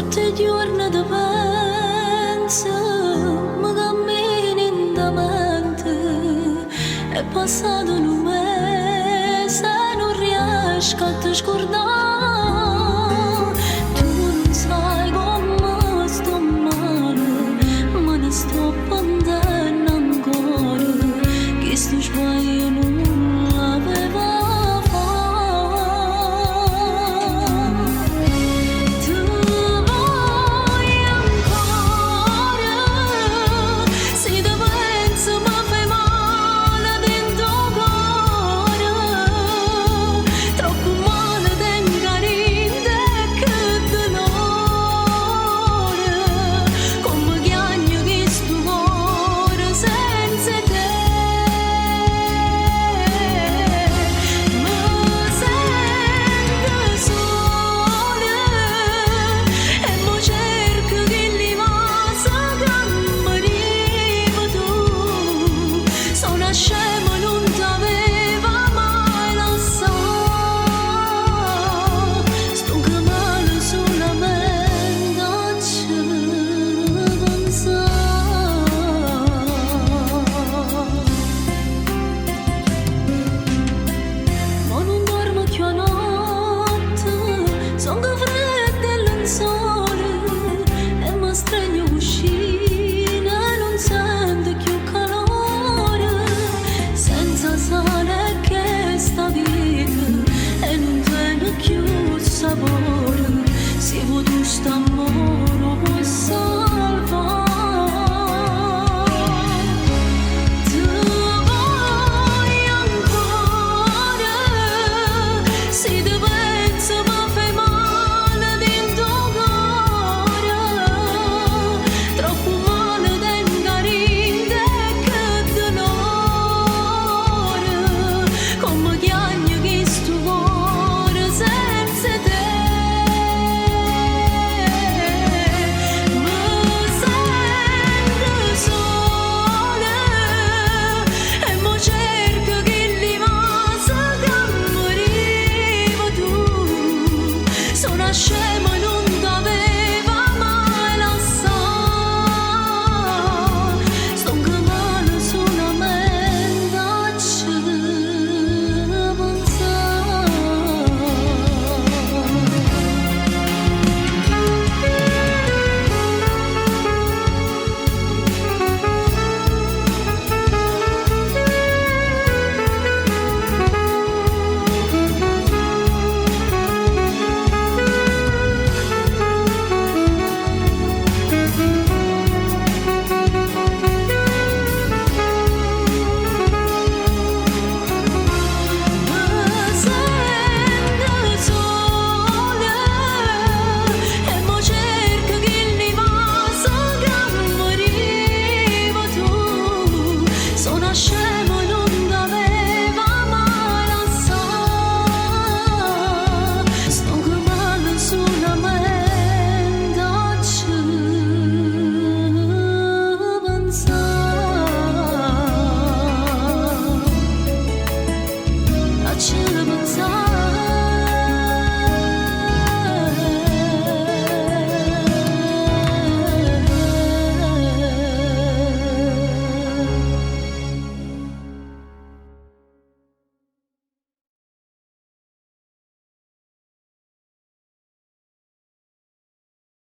Notte e giorno te penso, mi cammini in mente. È passato un mese e non riesco a te scordare. Tu non sai come sto male, ma ne sto pendendo ancora. Che sto sbaglio non l'aveva fatto. Ti voglio ancora, se ti penso mi fai male dentro il cuore. Troppo male tengo a dint' e che dolore. Come chiagne questo cuore senza te. Mi sento sola e mo cerco chilli vase che me dive tu. So' 'na scema, nun t'aveva mai lassà. Sto male sulamente a ce pensà. Mo nun dormo cchiù 'a notte, songo fredde 'e lenzola e m'astregno 'o cuscino e nun sento cchiù calore. Senza sale chesta vita e nun tene cchiù sapore. Si vuò tu st'ammore 'o può salvà. Ti voglio ancora, se ti penso mi fai male dint' 'o core. Troppo male tengo a dint' e che dolore. Come chiagne questo cuore senza te. Mi sento sola e mo cerco chilli vase che me dive tu. So' 'na scema.